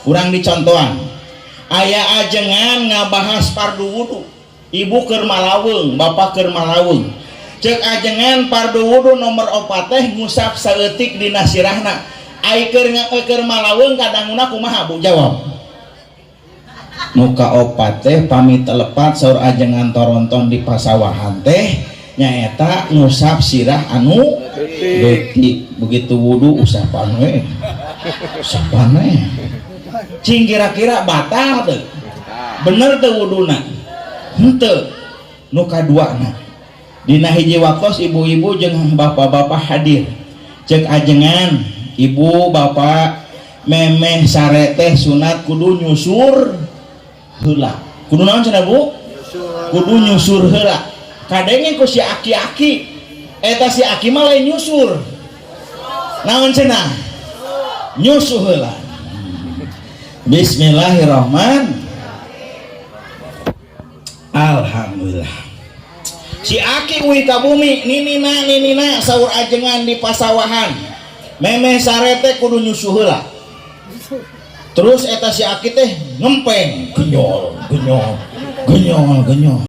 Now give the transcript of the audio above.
Kurang dicontohan, aya ajengan ngabahas fardu wudu. Ibu keur malaweung, bapak keur malaweung. Cek ajengan, fardu wudu nomor 4 teh ngusap saeutik dina sirahna. Ai keur malaweung kadanguna kumaha, Bu? Jawab. Nu kaopat teh, pami telepat saur ajengan toronton di pasawahan teh nyaeta ngusap sirah anu leutik. Begitu wudu, usapan we, usapan we. Cing, kira-kira batal teu? Bener teu wuduna? Henteu. Nu kaduana, dina hiji waktos ibu-ibu jeung bapak-bapak hadir. Cek ajengan, ibu bapak memeh sare teh sunat kudu nyusur heula. Kudu naon cenah, Bu? Kudu nyusur heula. Kadenge ku si aki-aki eta, si aki mah lain nyusur. Naon cenah? Nyusuh heula. Bismillahirrahman. Alhamdulillah, si aki uih ka bumi. "Ninina, ninina," saur ajengan di pasawahan, "memeh sare teh kudu nyusuh heula." Terus eta si aki teh ngempeng, genyol genyol genyol genyol.